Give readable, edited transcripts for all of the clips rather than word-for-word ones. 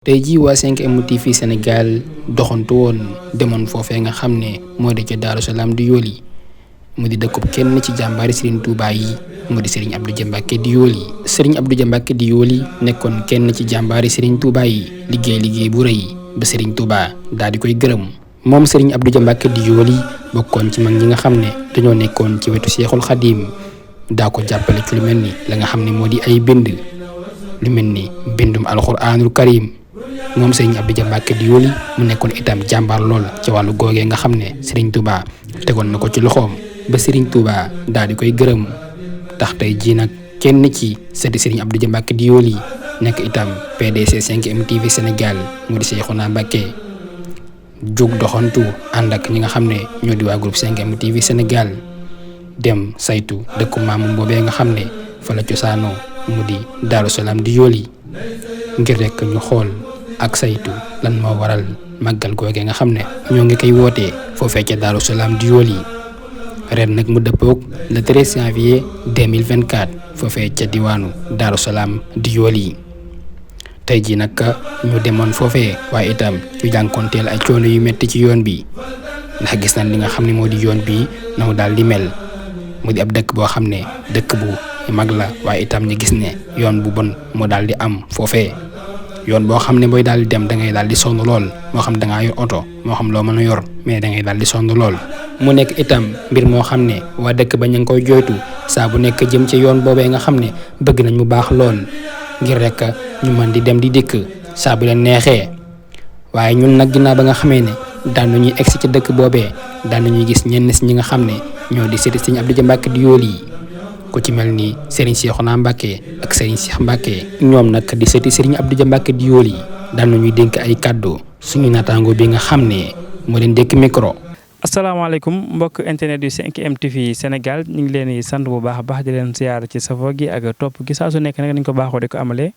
tey jii waa 5M TV Sénégal doxantu woon demoon foofee nga xam ne moo di ca Daaru Salaam di Yooli mu di dëkkub kenn ci jàmbaari Serigne Touba yi mu di Serigne Abdou Dia Mbacké di Yooli. Serigne Abdou Dia Mbacké di Yooli nekkoon kenn ci jàmbaari Serigne Touba yi liggéey bu rëy ba Serigne Touba daal di koy gërëm moom Serigne Abdou Dia Mbacké di Yooli bokkoon ci mag ñi nga xam ne dañoo nekkoon ci wetu Seexul Xadiim daa ko jàppale ci lu mel ni la nga xam ne moo di ay bind lu mel ni bindum alxuraanul karim. moom Serigne Abdou Dia Mbacké di Yooli mu nekkoon itam jàmbaar lool ci wàllu googee nga xam ne Serigne Touba tegoon na ko ci loxoom ba Serigne Touba daal di koy gërëm tax tey jii nag kenn ci sëti Serigne Abdou Dia Mbacké di Yooli nekk itam PDC 5M TV Sénégal mu di Cheikhouna Mbacké jóg doxantu ànd ak ñi nga xam ne ñoo di waa groupe 5M TV Sénégal dem saytu dëkku maamam boobee nga xam ne fa la cosaanoo mu di Daaru Salaam di Yooli ngir rek ñu xool ak saytu lan moo waral màggal googee nga xam ne ñoo ngi koy wootee foofee ca Daaru Salaam di Yooli ren nag mu dëppoog le 13 janvier 2024 foofee ca diwaanu Daaru Salaam di Yooli tey jii nag ñu demoon foofee waaye itam ñu jànkoonteel ay coono yu metti ci yoon bi ndax gis nañ li nga xam ne moo di yoon bi na mu daal di mel mu di ab dëkk boo xam ne dëkk bu mag la waaye itam ñu gis ne yoon bu bon moo daal di am foofee yoon boo xam ne booy daal di dem da ngay daal di sonn lool moo xam da ngaa yor oto moo xam loo mën a yor mais da ngay daal di sonn lool. mu nekk itam mbir moo xam ne waa dëkk ba ñu ngi koy jooytu saa bu nekk jëm ci yoon boobee nga xam ne bëgg nañ mu baax lool ngir rek ñu mën di dem di dikk saa bu leen neexee waaye ñun nag ginnaaw ba nga xamee ne daan nañuy egsi ci dëkk boobee daan nañuy gis ñenn si ñi nga xam ne ñoo di sëti Serigne Abdou Dia Mbacké di Yooli ku ci mel ni Serigne Cheikhouna Mbacké ak Serigne Cheikh Mbacké ñoom nag di sëti Serigne Abdou Dia Mbacké di Yooli daan nañuy dénk ay kàddu suñu naataango bi nga xam ne moo leen dékk micro. asalaamaaleykum mbokk internet yu 5M TV Sénégal ñu ngi leen di sant bu baax a baax di leen siyaar ci safo gi ak topp gi saa su nekk nag nañ ko baaxoo di ko amalee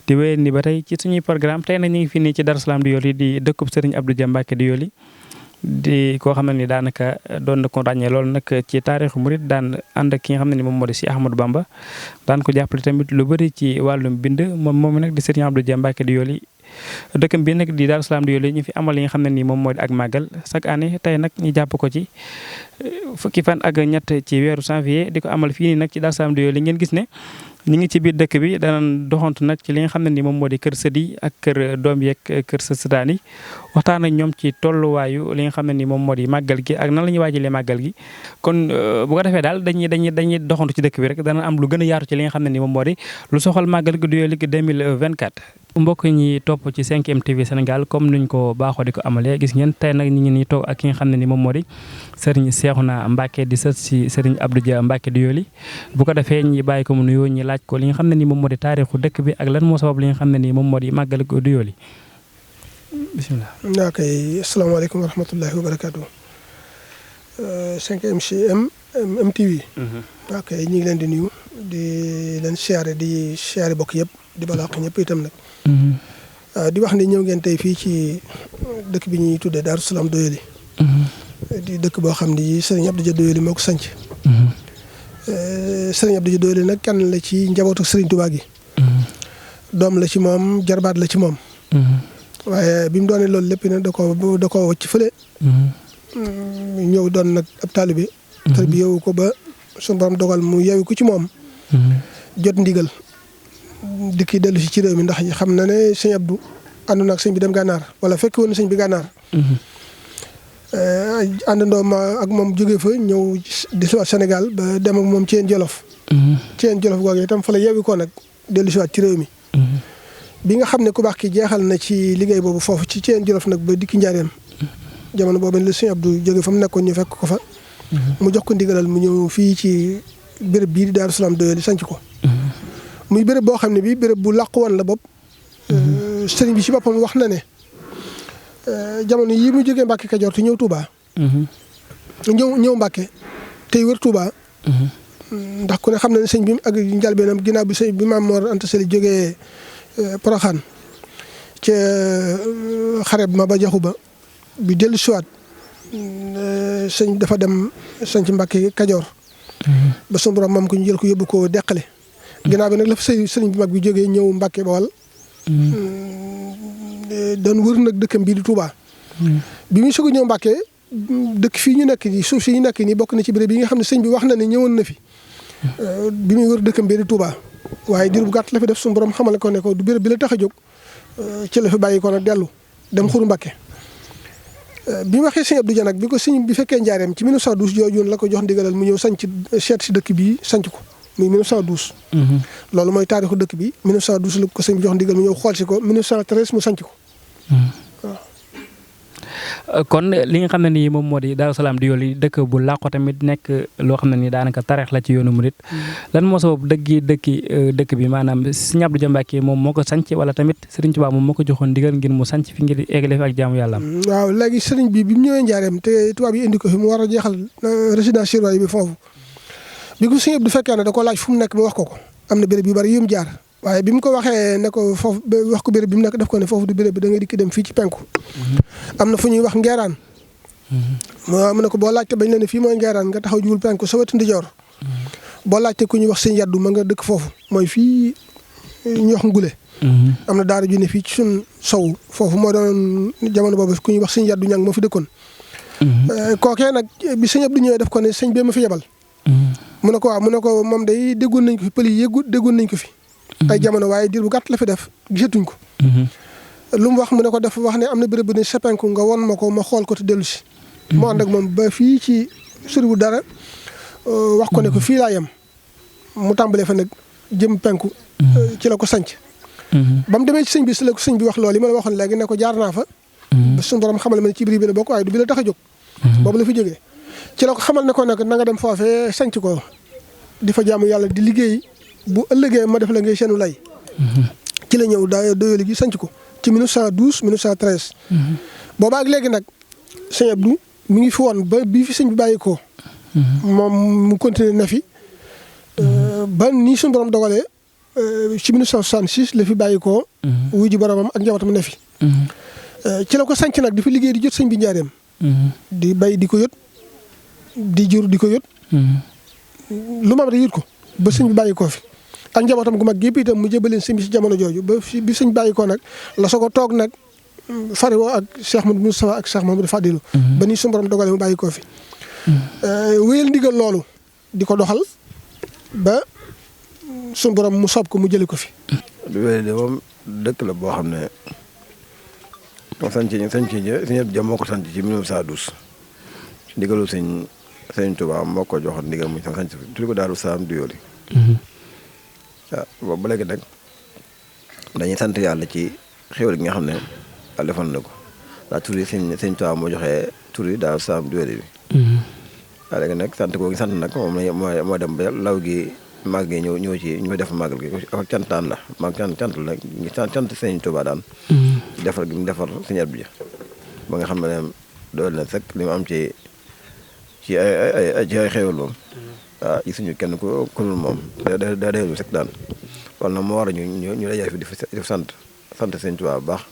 di wéyal ni ba tey ci suñuy programme tey nag ñu ngi fi nii ci Daaru Salaam di Yooli di dëkkub Serigne Abdou Dia Mbacké di Yooli di koo xam ne ni daanaka doon na ko ràññee loolu nag ci taarixu murit daan ànd ak ki nga xam ne ni moom moo di si Ahmadou Bamba daan ko jàppale tamit lu bëri ci wàllum bind moom nag di Serigne Abdou Dia Mbacké di Yooli dëkkam bi nag di Daaru Salaam di Yooli ñu fi amal li nga xam ne nii moom moo di ak màggal chaque année tey nag ñu jàpp ko ci fukki fan ak ñett ci weeru janvier di ko amal fii nii nag ci Daaru Salaam di Yooli ngeen gis ne ñu ngi ci biir dëkk bi danañ doxantu nag ci li nga xam ne ni moom moo di kër sët yi ak kër doom yeeg kër sëtaan yi waxtaan ak ñoom ci tolluwaayu li nga xam ne ni moom moo di màggal gi ak nan la ñuy waajalee màggal gi kon bu ko defee daal dañuy doxantu ci dëkk bi rek danañ am lu gën a yaatu ci li nga xam ne ni moom moo di lu soxal màggal gi du Yooli 2024 mbokk ñi topp ci 5M TV Sénégal comme nuñ ko baaxoo di ko amalee gis ngeen tey nag ñu ngi nii toog ak ki nga xam ne ni moom moo di Serigne Cheikhouna Mbacké di sët si Serigne Abdou Dia Mbacké di Yooli bu ko defee ñi bàyyi ko mu nuyoo ñi laaj ko li nga xam ne ni moom moo di taarixu dëkk bi ak lan moo sabab li nga xam ne ni moom moo di màggal du Yooli bisimilah. naa koy asalaamaaleykum wa rahmatullahi wa barakaatu 5M TV. waa kay ñu ngi leen di nuyu di leen siyaare bokk yëpp di balaax ñëpp itam nag. di wax ne ñëw ngeen tey fii ci dëkk bi ñuy tuddee Daaru Salaam di Yooli di dëkk boo xam ni Serigne Abdou Dia di Yooli moo ko sanc Serigne Abdou Dia di Yooli nag kenn la ci njabootu Serigne Touba gi. doom la ci moom jarbaat la ci moom. waaye bi mu doonee loolu lépp nag da koo wacc fële. ñëw doon nag ab taalibe. bi yow ko ba suñu borom dogal mu yeewu ko ci moom. jot ndigal. dikki dellu si ci réew mi ndax xam na ne sëñ Abdou àndoon ak sëñ bi dem gànnaar wala fekk woon sëñ bi gànnaar. àndandoo ma ak moom jógee fa ñëw di si waat Sénégal ba dem ak moom Thiène Jolof. Thiène Jolof googu itam fa la yeewi ko nag dellu si waat ci réew mi. bi nga xam ne ku baax ki jeexal na ci liggéey boobu foofu ci Thiène Jolof nag ba dikki njaareem. jamono boobu la sëñ Abdou jógee fa mu nekkoon ñu fekk ko fa. mu jox ko ndigalal mu ñëw fii ci béréb bii di Daaru Salaam di Yooli sanc ko. muy béréb boo xam ne bii béréb bu làqu woon la bopp. sëriñ bi ci boppam wax na ne jamono yii mu jógee Mbàkke Kajoor te ñëw Touba. ñëw Mbàkke tey wër Touba. ndax ku ne xam na ne sëñ bi ak njalbeenam ginnaaw bi sëñ bi Maam Mor Anta Sali jógee Poroxaan ca xareb ma ba jaxu ba bi dellu siwaat sëñ dafa dem sanc Mbàkke Kajoor. ba sunu borom moom ko ñu jël ko yóbbu ko deqale. ginnaaw bi nag la fa sëriñ bi mag bi jógee ñëw Mbàkke Bawal doon wër nag dëkkam bii di Touba. bi muy soog a ñëw Mbàkke dëkk fii ñu nekk nii suuf si ñu nekk nii bokk na ci béréb yi nga xam ne sëñ bi wax na ne ñëwoon na fi bi muy wër dëkkam bii di Touba waaye diir bu gàtt la fi def suñu borom xamal ko ne ko du béréb bi la tax a jóg ci la fi bàyyi ko nag dellu dem Xuru Mbàkke bi mu waxee sëñ Abdou Dia nag bi ko sëñ bi fekkee njaareem ci 1912 jooju la ko jox ndigalal mu ñëw sanc seet si dëkk bii sanc ko muy 1912. loolu mooy taarixu dëkk bi 1912 la ko sëñ bi jox ndigal mu ñëw xool si ko 1913 mu sanc ko waaw. kon li nga xam ne nii moom moo di Daaru Salaam di Yoli dëkk bu làqu tamit nekk loo xam ne nii daanaka tareex la ci yoonu murit lan moo sabab dëkk bi maanaam Sëriñ Abdou Dia Mbàkke moom moo ko sanc wala tamit Sëriñ Tuubaa moom moo ko joxoon ndigal ngir mu sanc fi ngir eggale fi ak jaamu yàlla am. waaw léegi sëriñ bi mu ñëwee njaareem te tubaab yi indi ko fi mu war a jeexal résidence surveillée bi foofu bi ko sëñ Abdou fekkee ne da ko laaj fu mu nekk mu wax ko am na béréb yu bari yu mu jaar waaye bi mu ko waxee ne ko foofu wax ko béréb bi mu nekk def ko ne foofu du béréb bi da ngay dikk dem fii ci penku am na fu ñuy wax Ngeeraan mu ne ko boo laajte bañ la ne fii mooy Ngeeraan nga taxaw jubul penku sa wetu ndijoor boo laajte ku ñuy wax sëñ Yaddu ma nga dëkk foofu mooy fii ñu wax Ngule am na daara ju ne fii ci sun sow foofu moo doon jamono boobu ku ñuy wax sëñ Yaddu ñang moo fi dëkkoon kookee nag bi sëñ Abdou ñëwee def ko ne sëñ bee ma fi yebal mu ne ko waaw mu ne ko moom day déggoon nañ ko fi pël yi déggoon nañ ko fi ay jamono waaye diir bu gàtt la fi def gisatuñ ko lu mu wax mu ne ko dafa wax ne am na béréb bu ne sa penku nga won ma ko ma xool ko te dellu si mu ànd ak moom ba fii ci soriwul dara wax ko ne ko fii laa yem mu tàmbalee fa nag jëm penku ci la ko sanc ba mu demee ci sëñ bi si la ko sëñ bi wax loolu yi ma la waxoon léegi ne ko jaar naa fa ba suñu borom xamal ma ne ci biir bi la bokk waaye du bi la tax a jóg boobu la fi jógee ci la ko xamal ne ko nag na nga dem foofee sanc ko di fa jaamu yàlla di liggéey bu ëllëgee ma def la ngay seenu lay ci la ñëw daa doyoli gi sanc ko ci 1912 1913 boobaa ak léegi nag sëñ Abdou mi ngi fi woon ba bii fi sëñ bi bàyyi ko moom mu continuer na fi ba nii suñu borom dogalee ci 1966 la fi bàyyi ko wuy ji boromam ak njabootam ne fi ci la ko sanc nag di fi liggéey di jot sëñ bi njaareem di bay di ko yot di jur di ko yot lu ma rek yut ko ba sëñ bi bàyyi koo fi ak njabootam gu mag gépp itam mu jëbaleen sëñ bi si jamono jooju ba bi sëñ bàyyi koo nag la soo ko toog nag fariwoo ak Cheikh Mouhamadou Moustapha ak Cheikh Mouhamadou Fadilou ba ni suñu borom dogale mu bàyyi koo fi wéyal ndigal loolu di ko doxal ba suñu borom mu soob ko mu jële ko fi de moom dëkk la boo xam ne sëñ Abdou Dia moo ko sant ci 1912 ndigalu sëñ Touba moo ko joxoon ndigal mu sant tudd ko Daaru Salaam du Yoli waaw boobu ba léegi nag dañuy sant yàlla ci xéwal gi nga xam ne yàlla defoon na ko ndax tur yi sëñ Touba moo joxee tur yi Daaru Salaam du Yoli bi waaw léegi nag sant koo gi sant nag moom moo dem ba law gi màgg gi ñëw ci ñu def màggal gi ak cantaan la cant la nag cant sëñ Touba daan defar gi mu defar sëñ Abdou Dia ba nga xam ne dool na sax li mu am ci ay xéwal moom waaw gisuñu kenn ku dul moom da delu sax daan kon nag moo war a ñu dajale fi di sant sëñ Touba bu baax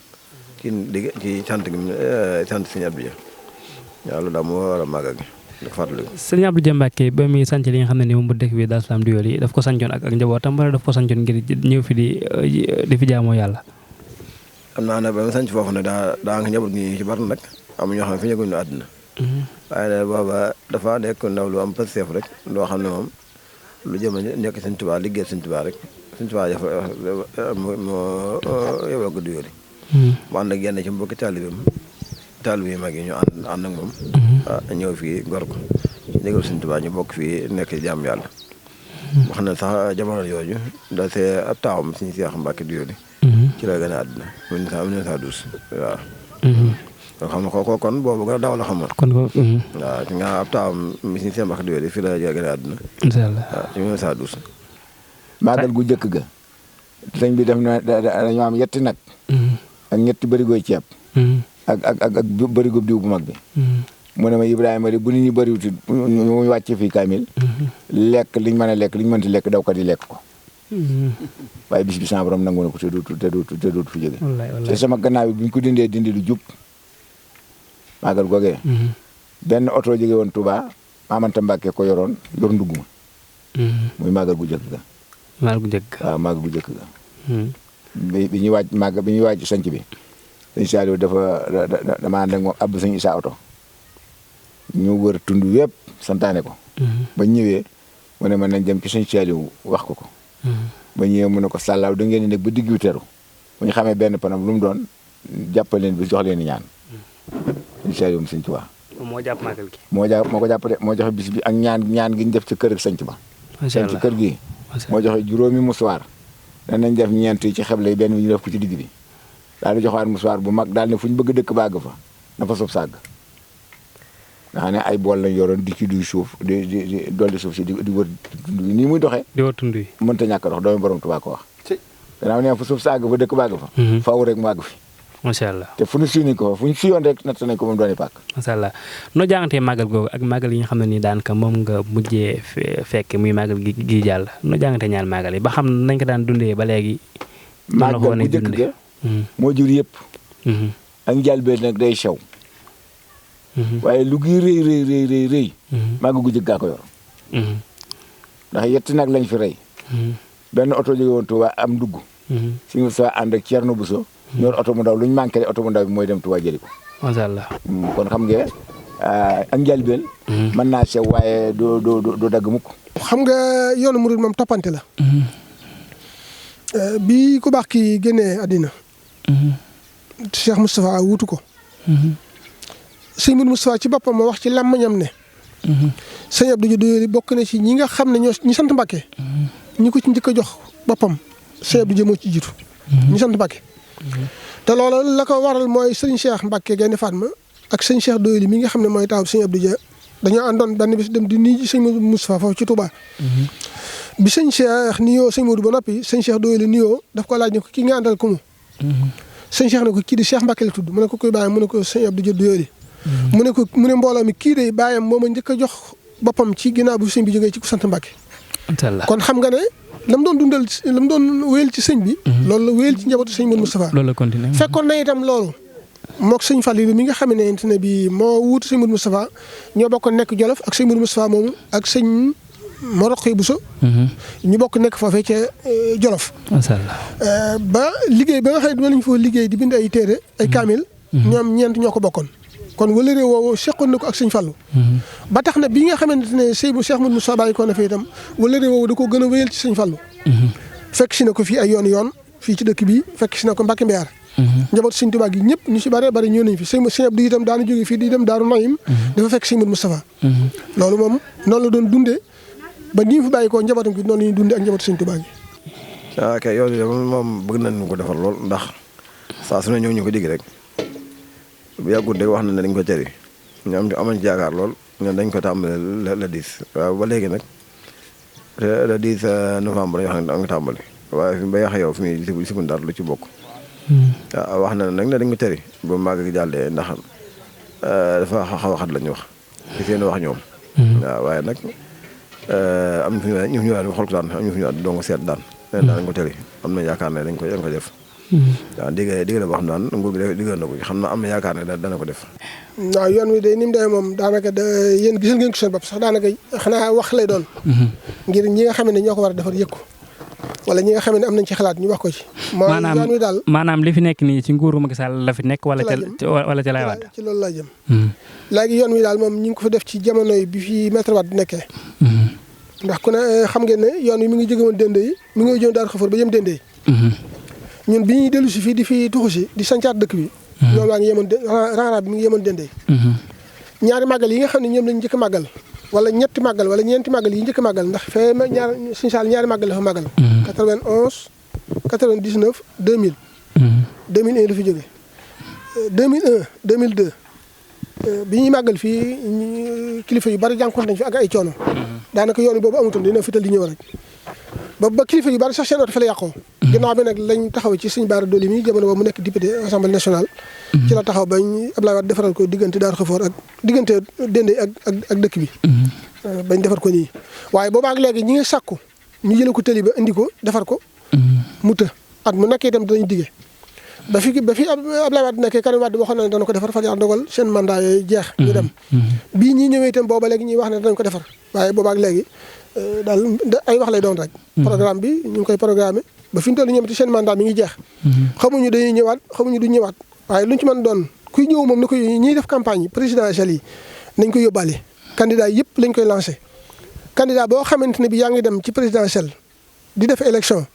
ci sant gi sant sëñ Abdou Dia waaw loolu daal moo war a màggal gi Sëriñ Abdou Dia Mbàkke ba muy sanc li nga xam ne ni moom bu dëkk bi Daaru Salaam du Yoli daf ko sancoon ak njabootam wala daf ko sancoon ngir ñëw fi di fi jaamoo yàlla am naa ne ba mu sanc foofu ne daa nga njaboot gi ci bari nag am ñoo xam ne fi ñëguñu àdduna waaye nag booba dafa nekk ndaw lu am passeef rek loo xam ne moom lu jëm nekk sëñ Touba liggéey sëñ Touba rek sëñ Touba moo yóbbu ko du Yoli mu ànd ak yenn ci mbokki taalibe yi mag yi ñu ànd ak moom ñëw fii gor ko négal sëñ Touba ñu bokk fii nekk jaam yàlla wax na sax jamono yooyu da see ab taawam suñu Seex Mbàkke du Yoli ci la gën a àdduna 1912 waaw kon xam nga kooku kon boobu gën a daw la xamoon waaw ci nga ab taawam suñu Seex Mbàkke du Yoli fii la gën a àdduna waaw ci 1912 màggal gu jëkk ga sëñ bi def na dañoo am yetti nag ak ñetti bërigoy ceeb ak bërigo diw bu mag bi mu ne ma Ibrahima de bu nit ñi bëriwuti mu wàcce fii kaamil lekk liñ mën a lekk liñ mënti lekk dawkat yi lekk ko waaye bis bi sama borom nangu na ko te dootu fi jóge te sama gannaaw bi bu ñu ko dindee dindi lu jub màggal googee benn oto jóge woon Touba Maamanta Mbàkke ko yoroon yor ndugg ma muy màggal gu jëkk ga waaw màggal gu jëkk ga bi ñuy waaj sanc bi sëñ Saliou dama ànd ak moom ab sëñ Issa oto ñu wër tund wépp santaane ko. ba ñëwee mu ne ma nañ dem ci sëñ Saliou wax ko. ba ñëwee mu ne ko sàllaaw da ngeen di nekk ba diggu teru bu ñu xamee benn panam lu mu doon jàppal leen bi jox leen ñaan. sëñ Saliou sëñ Tuubaa. moo jàpp màggal gi. moo ko jàpp de moo joxe bis bi ak ñaan gi ñu def ci kër ak sëñ ba. macha allah ci kër gi. moo joxe juróomi musuwaar. danañ def ñeent yi ci xeble yi benn bi ñu def ko ci digg bi. daal di joxaat musuwaar bu mag daal ne fu ñu bëgg dëkk bàgg fa na fa suuf sàgg. nga xam ne ay bool lañ yoroon di ci duy suuf di dolli suuf si di wër tund yi nii muy doxee. di wër tund yi. mënta ñàkk dox doomu borom Tuubaa ko wax. gannaaw ne fu suuf sàgg fa dëkk bàgg fa. faaw rek mu àgg fi. macha allah te fu ñu suy ko fu ñu suyoon rek natt nañ ko moom dooni pàkk. macha allah noo jàngatee màggal googu ak màggal yi nga xam ne nii daanaka moom nga mujjee fekk muy màggal gi jàll noo jàngatee ñaar màggal yi ba xam nañ ko daan dundee ba léegi. màggal bu njëkk ga moo jur yëpp. ak njëlbéen nag day sew. waaye lu gi rëy. màggal gu jëkk gaa ko yor. ndax yetti nag lañ fi rey. benn oto jóge woon Tuuba am dugg. suñu sa ànd ak Thierno Bousso. ñor oto mu ndaw lu ñu manqué oto mu ndaw bi mooy dem Tuuba jëli ko. macha allah. kon xam nga ak njëlbéen. mën naa sew waaye du dagg mukk. xam nga yoonu murid moom toppante la. bi ku baax ki génnee àddina. Cheikh Moustapha wutu ko. sëñ Mourou Moustapha ci boppam moo wax ci làmmiñam ne. sëñ Abdou Diop bokk na ci ñi nga xam ne ñi sant Mbàkke. ñi ko ci njëkk a jox boppam sëñ Abdou Diop moo ci jiitu. ñi sant Mbàkke. te loolu la ko waral mooy sëñ Cheikh Mbacke Gaynde Fatma ak sëñ Cheikh Doyli mi nga xam ne mooy taaw sëñ Abdou Dia dañoo àndoon benn bis dem di nuyu sëñ Moustapha foofu ci Touba. bi sëñ Cheikh nuyoo sëñ Modou ba noppi sëñ Cheikh Doyli nuyoo daf ko laaj ne ko kii nga àndal ko mu. sëñ Cheikh ne ko kii di Cheikh Mbacke la tudd mu ne ko koy bàyyam mu ne ko sëñ Abdou Dia Doyli. mu ne mbooloo mi kii de bàyyam moo ma njëkk a jox boppam ci ginnaaw bu sëñ bi jógee ci ku sant Mbacke. kon xam nga ne. la mu doon dundal la mu doon wéyal ci sëñ bi. loolu la wéyal ci njabootu sëñ Mourou Moustapha. loolu la continué fekkoon na itam loolu. moog sëñ Fallou mi nga xam ne bii moo wuutu sëñ Mourou Moustapha ñoo bokk nekk Jolof ak sëñ Mourou Moustapha moomu ak sëñ Moroqi Bousso. ñu bokk nekk foofee ca Jolof. macha allah. ba liggéey ba nga xam ne dina lañu foo liggéey di bind ay téere ay kaamil. ñoom ñeent ñoo ko bokkoon. kon wala réew woowu seqoon na ko ak sëñ Fallou. ba tax na bi nga xamante ne sëñ bu Cheikh Mourou Moustapha bàyyi ko na fi itam wala réew woowu da koo gën a wéyal ci sëñ Fallou. fekk si na ko fii ay yoon fii ci dëkk bi fekk si na ko Mbacke Mbeyaar. njabootu sëñ Tuubaa gi ñëpp ñu si bëree bëri ñëw nañ fi sëñ Abdou itam daana jóge fii di dem Daaru Naim. dafa fekk sëñ Mourou Moustapha. loolu moom noonu la doon dundee ba nii fi bàyyi ko njabootam gi noonu la ñuy dundee ak njabootu sëñ Tuubaa gi. waaw kay yoon yi moom bëgg nañ ko defar lool ndax saa su ne ñëw ñu ko digg rek bu yàggul de wax na ne dañ ko cëri ñoom ñu amañ ci yaakaar lool ñoom dañ ko tàmbale la 10 waaw ba léegi nag le 10 novembre yoo xam ne da nga tàmbali waaye fi ba yax yow fi muy si dara lu ci bokk. waaw wax na nag ne dañ ko cëri ba màgg gi jàllee ndax dafa xaw a xat la ñu wax ci seen wax ñoom. waaw waaye nag am na ñu fi ñëwaat xool ko daan am ñu fi ñëwaat doo nga seet daan. dañ ko cëri am na yaakaar ne dañ ko def. waaw digg la boo xam daan nguur gi diggal na ko xam na am na yaakaar ne dana ko def. waaw yoon wi de ni mu demee moom daanaka yéen gisal ngeen ko seen bopp sax daanaka xanaa wax lay doon. ngir ñi nga xam ne ñoo ko war a defar yëg ko wala ñi nga xam ne am nañ ci xalaat ñu wax ko ci. maanaam yoon wi daal maanaam li fi nekk nii ci nguuru Macky Sall la fi nekk wala ca lay waat. ci loolu laa jëm. léegi yoon wi daal moom ñu ngi ko fa def ci jamono yi bi fi Maître Wade nekkee. ndax ku ne xam ngeen ne yoon wi mi ngi jóge woon Dendey mi ngi jóge Daaru Xafoor ba yem Dendey. ñun bi ñuy dellu si fii di fi tuxu si di sancaat dëkk bi. ñoom laa ngi yemoon rara bi mi ngi yemoon Dendey. ñaari màggal yi nga xam ne ñoom lañ njëkk a màggal wala ñetti màggal wala ñeenti màggal yi njëkk a màggal ndax fee Sëñ Saal ñaari màggal la fa màggal. 91 99 2000. 2001 la fi jógee 2001 2002 bi ñuy màggal fii kilifa yu bari jànkuwante nañ fi ak ay coono. daanaka yoon boobu amutoon dina fital di ñëw rek. ba kilifa yu bari sax seen oto fa la yàqoo. ginnaaw bi nag lañ taxaw ci sëñ Bara Dolly mi jamono boobu mu nekk député assemblée nationale. ci la taxaw bañ Abdoulaye Wade defaral ko diggante Daaru Xafoor ak diggante Dendey ak dëkk bi. bañ defar ko nii waaye boobaak léegi ñi ngi sàkku ñu jëlee ko tëli ba indi ko defar ko. mu të at mu nekkee itam danañ diggee. ba fi Abdoulaye Wade nekkee Karim Wade waxoon na ne dana ko defar fa yàlla dogal seen mandat yooyu jeex. ñu dem bii ñii ñëwee itam booba léegi ñuy wax ne danañ ko defar waaye boobaak léegi daal ay wax lay doon rek. programme bi ñu ngi koy programmé ba fi ñu toll ñoom ci seen mandat mi ngi jeex. xamuñu dañuy ñëwaat xamuñu du ñëwaat waaye lu ñu ci mën doon kuy ñëw moom na ko ñiy def campagne présidentielle yi nañ ko yóbbaale. candidat yëpp lañ koy lancé candidat boo xamante ne bi yaa ngi dem ci présidentielle di def élection.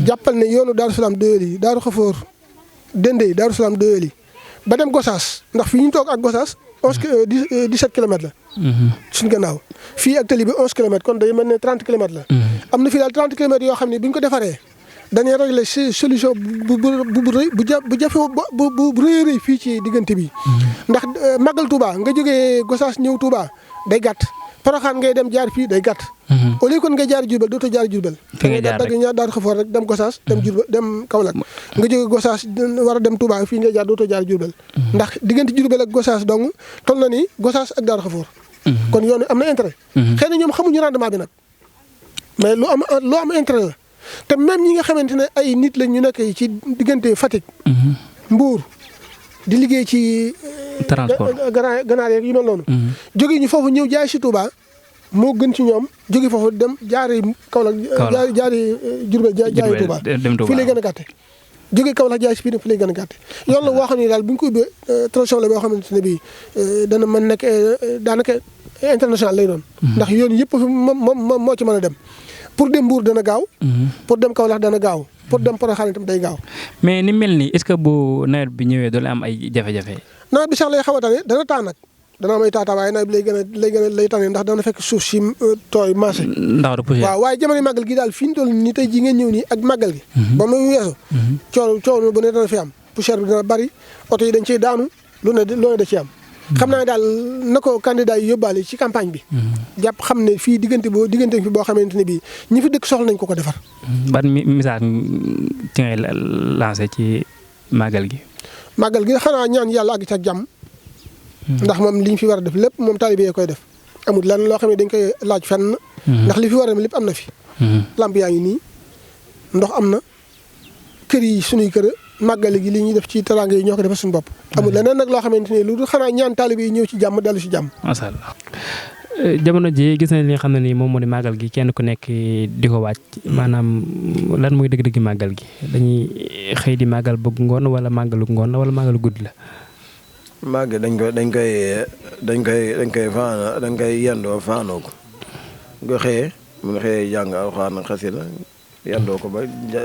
jàppal ne yoonu Daaru Salaam Doyoli Daaru Xafoor Dendey Daaru Salaam Doyoli ba dem Gosaas ndax fii ñu toog ak Gosaas 17 kilomètres la. suñ gannaaw fii ak tali bi 11 kilomètres kon day mel ne 30 kilomètres la. am na fii daal 30 kilomètres yoo xam ne bi ñu ko defaree dañuy régler solution bu jafe bu rëy fii ci diggante bi. ndax màggal Touba nga jógee Gosaas ñëw Touba day gàtt. Porokhane ngay dem jaar fii day gàtt. au lieu kon ngay jaar Diourbel dootoo jaar Diourbel. fi nga jaar rek ñaar Daaru Xafoor rek dem Gosaas dem Diourbel dem Kaolack. nga jóge Gosaas war a dem Touba fii ngay jaar dootoo jaar Diourbel. ndax diggante Diourbel ak Gosaas dong toll na ni Gosaas ak Daaru Xafoor. kon yoon am na intérêt. xëy na ñoom xamuñu rendement bi nag mais lu am intérêt la te même ñi nga xamante ne ay nit lañ ñu nekk ci diggante Fatick. Mbour di liggéey ci. transport ganaar yeeg yu mel noonu. jóge ñu foofu ñëw jaay si Touba moo gën ci ñoom jóge foofu dem jaari Kaolack jaari Diourbel jaay Touba fii lay gën a gàtte jóge Kaolack jaay si fii fi lay gën a gàtte yoon la boo xam ne daal bu ñu ko ubbee transition la boo xamante ne bii dana mën nekk daanaka international lay doon ndax yoon yëpp fi moo ci mën a dem pour dem Mbour dana gaaw pour dem Kaolack dana gaaw pour dem Porokhane itam day gaaw mais ni mel nii est-ce que bu nawet bi ñëwee doo am ay jafe-jafe nawet bi sax lay xaw a tane dana taa nag dana am ay taata waaye nawet bi lay tane ndax dana fekk suuf si tooy marché ndax du poussière waaw waaye jamono màggal gi daal fi ñu toll nii tey jii ngeen ñëw nii ak màggal gi ba mu weesu coow bu ne dana fi am poussière bi dana bari oto yi dañ ciy daanu lu ne da ci am xam naa daal na ko candidat yi yóbbaale ci campagne bi jàpp xam ne fii diggante fi boo xamante ne bii ñi fi dëkk soxla nañ ko defar ban message ci ngay lancé ci màggal gi màggal gi xanaa ñaan yàlla àgg ci ak jàmm ndax moom li ñu fi war a def lépp moom taalibe yi koy def amul lenn loo xam ne dañ koy laaj fenn ndax li fi war a dem lépp am na fi lamp yaa ngi nii ndox am na kër yi suñuy kër màggal gi li ñuy def ci teraanga yi ñoo ko defal suñu bopp amul leneen nag loo xamante ne lu dul xanaa ñaan taalibe yi ñëw ci jàmm dellu ci jàmm macha allah jamono ji gis nañ li nga xam ne nii moom moo di màggal gi kenn ku nekk di ko wàcc maanaam lan mooy dëgg-dëgg màggal gi dañuy xëy di màggal bëgg ngoon wala màggalu ngoon wala màggalu guddi la. màgg dañ koy yendoo faanoo ko nga xëyee mun xëyee jàng alxuraan ak xasida yendoo ko ba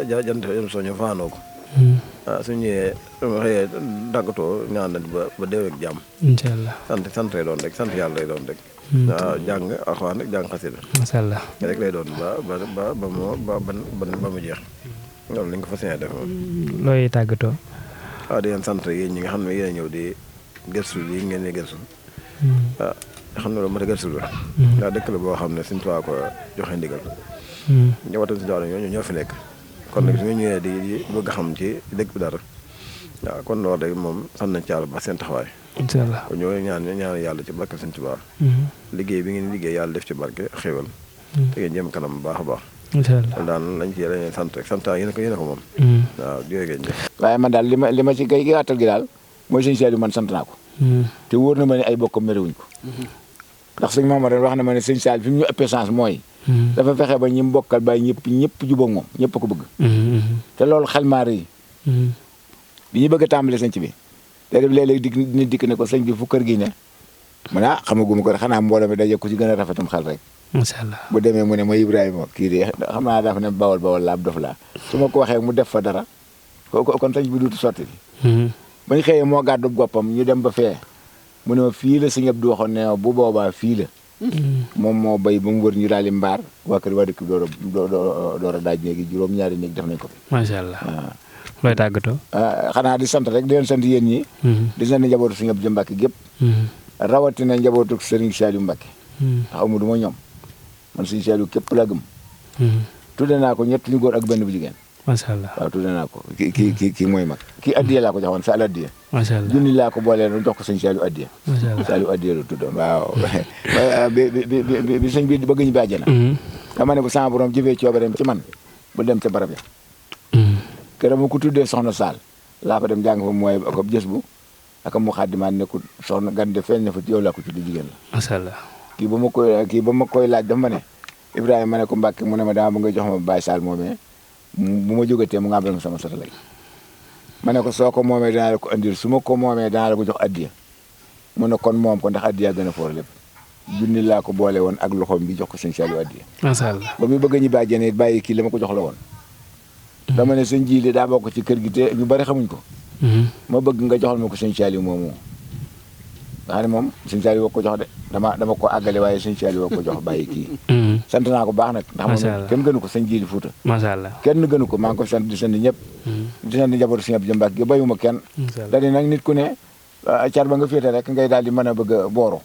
jant soñu faanoo ko su ñëwee xëyee daggatoo ñaan nañ ba déwéeg jàmm incha allah sant lay doon rek sant yàlla lay doon rek waaw jàng alxuraan rek jàng xasida macha allah rek lay doon ba mu jeex loolu lañ ko fas yéene def moom looy tàggatoo waaw di leen sant yéen ñi nga xam ne yéen ñëw di gëstu lii ngeen di gëstu waaw xam ne loolu mat a gëstu la ndax dëkk la boo xam ne suñu tuwaa ko joxe ndigal njabootam si doon ñoo fi nekk kon nag su nga ñëwee di bëgg a xam ci dëkk bi dara waaw kon loolu rek moom sant nañ ci yàlla ba seen taxawaay incha allah kon ñoo ñaan yàlla ci barke Sëñ Tuubaa liggéey bi ngeen liggéey yàlla def ci barke xéwal te ngeen jëm kanam bu baax a baax incha allah kon daal lañ ci lañ sant rek sant yéen ko moom waaw jërëjëf waaye man daal li ma ci gay gàttal gi daal mooy sëñ Saliou man sant naa ko te wóor na ma ne ay bokkam merewuñ ko ndax sëñ Mamadou wax na ma ne sëñ Saliou fi mu ñu ëppee chance mooy dafa fexe ba ñi mbokkal bàyyi ñëpp jubóog moom ñëpp ko bëgg te loolu xel maa rëy bi ñu bëgg a tàmbali sëñ bi léeg-léeg dikk ne ko sëñ bi fu kër gi ne mu ne xamaguma ko xanaa mbooloo mi daje ko ci gën a rafetum xel rek macha allah bu demee mu ne ma Ibrahima kii de xam naa dafa ne bawal laa ab dof laa su ma ko waxee mu def fa dara kon sëñ bi duutu sotti ba ñu xëyee moo gàddu goppam ñu dem ba fee mu ne ma fii la sëñ Abdou waxoon ne bu boobaa fii la moom moo bay ba mu wër ñu daal di mbaar waa kër waa dëkk door a daaj néegi juróom-ñaari néeg def nañ ko fi macha allah looy tàggatoo xanaa di sant rek di leen sant yéen ñi di sant njabootu sëñ Abdou Mbacke gépp rawatina njabootu Serigne Saliou Mbacke ndax amu du ma ñoom man sëñ Saliou képp laa gëm tudde naa ko ñett ñu góor ak benn bu jigéen macha allah waaw tudde naa ko kii mooy mag kii addiya laa ko joxoon sa al addiya macha allah junni laa ko boolee jox ko sëñ Saliou addiya macha allah Saliou addiya la tuddoon waaw bi sëñ bi bëgg ñu bi àjjana dama ne bu sama borom jëfee coobareem ci man bu dem ca barab ya keroog ma ko tuddee soxna Sall laa fa dem jàng fa mooy ak jës bu ak mu xaddimaan ne ko soxna gande feeñ na fa ci yow laa ko tuddee jigéen la macha allah kii ba ma koy laaj dafa ma ne Ibrahima ma ne ko Mbacke mu ne ma dama ba nga jox ma Baye Sall moomee bu ma jógatee mu nga am sama sota lay ma ne ko soo ko moomee danaa la ko andil su ma ko moomee danaa la ko jox addiya mu ne kon moom ko ndax addiya gën a foor lépp junni laa ko boole woon ak loxoom bi jox ko sëñ Saliou addiya. macha allah ba muy bëgg a ñibbi àjjana it bàyyi kii la ma ko jox la woon. dama ne sëñ Jili daa bokk ci kër gi te ñu bari xamuñ ko. ma bëgg nga joxal ma ko sëñ Saliou moomu. nga xam ne moom sëñ Saliou woo ko jox de dama ko àggale waaye sëñ Saliou woo ko jox bàyyi kii. sant naa ko baax nag. ndax moom kenn gënu ko sëñ Jili Fuuta. macha allah kenn gënu ko maa ngi ko sant di sant ñëpp. di sant njabootu sëñ Abdou Jambak gi bayuma kenn. da di nag nit ku ne car ba nga féete rek ngay daal di mën a bëgg a booro.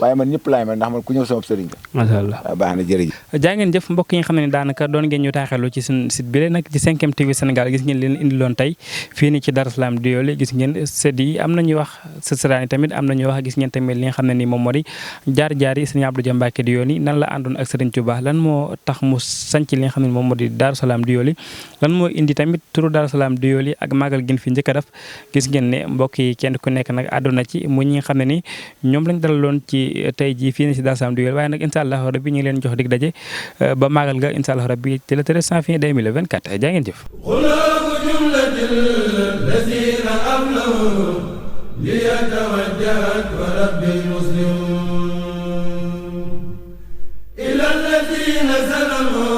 waaye man ñëpp laay mel ndax man ku ñëw sama sëriñ la. macha allah baax na jërëjëf. jaa ngeen jëf mbokk yi nga xam ne daanaka doon ngeen ñu taaxelu ci suñu site bi nag ci 5M TV Sénégal gis ngeen leen indiloon tey fii nii ci Darou Salam Doyoly gis ngeen sët yi am na ñuy wax sësëraan yi tamit am na ñuy wax gis ngeen tamit li nga xam ne nii moom moo di jaar-jaar yi sëriñ Abdou Dia Mbacké Doyoly nan la àndoon ak sëriñ Touba lan moo tax mu sanc li nga xam ne moom moo di Darou Salam Doyoly lan moo indi tamit turu Darou Salam Doyoly ak màggal gin fi njëkk a def gis ngeen ne mbokk yi kenn ku nekk nag àdduna ci mu ñi nga xam ne ni ñoom lañ dalaloon ci tey ji fii si Darou Salam Doyoly waaye nag incha allah rabbi ñu ngi leen jox dig daje ba maagal nga incha allah rabbi te le 13 janvier 2024 jaa ngeen jëf. إلى الذين سلموا